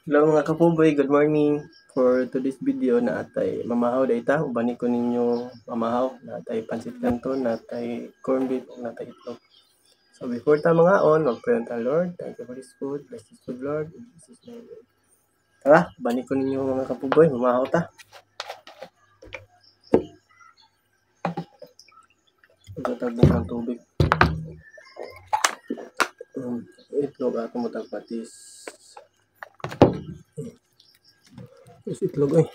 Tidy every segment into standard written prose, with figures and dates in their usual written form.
Hello mga kapuboy, good morning. For today's video na atay mamahaw dayta, ubani ko ninyo mamahaw na atay pansit canton, na atay corned beef, ug natay itlog. So before ta mangaon, magpray ta. Lord, thank you for this food. Bless this food, Lord. In Jesus' name. Tara, ubani ko ninyo mga kapuboy, mamahaw ta. Pagkatabong ang tubig. Itlog ato mo tagpatis. Is itlog eh.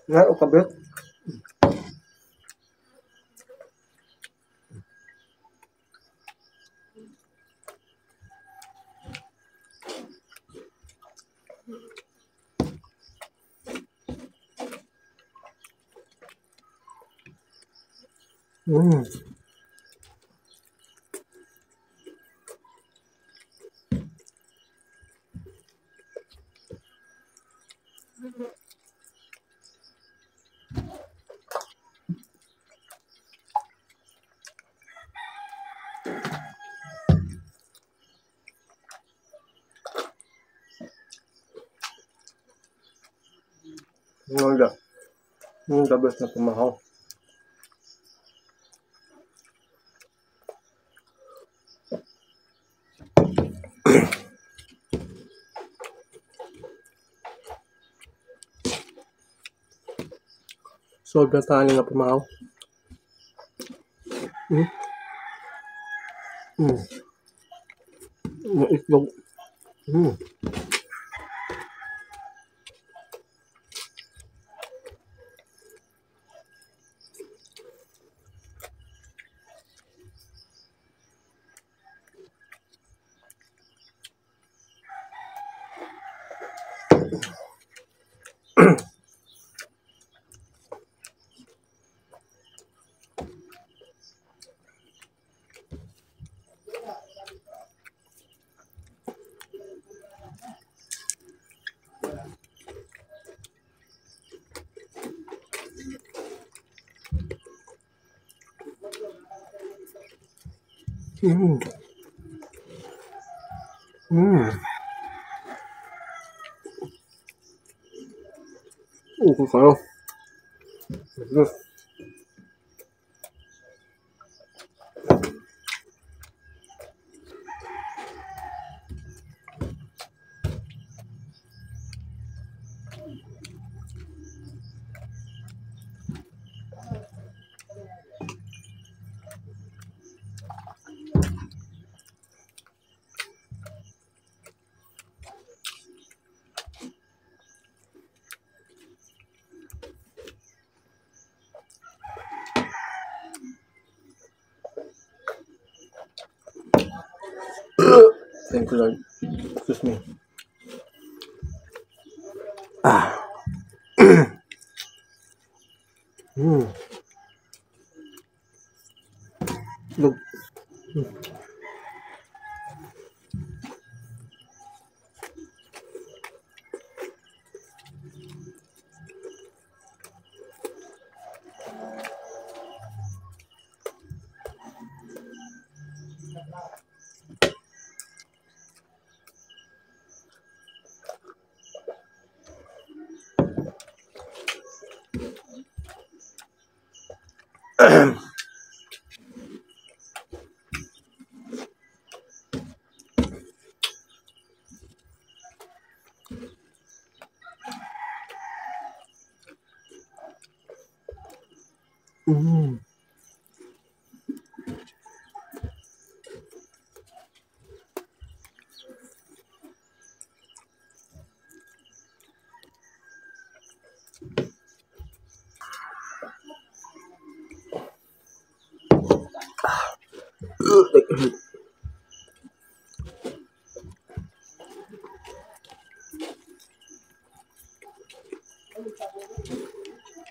Nga o kabit. Nga. The best na pumahaw. Sobrang tani nga pumahaw. Itlog. Okay kayo. Yes. Thank you, Lord. Excuse me. Look.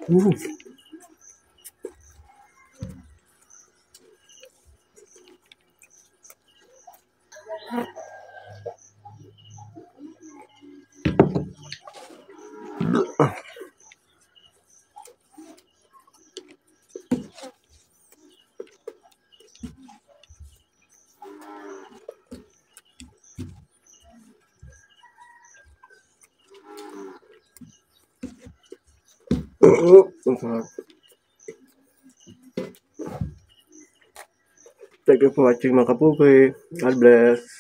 Oh, ang sarap. Thank you for watching, mga kapukoy. God bless.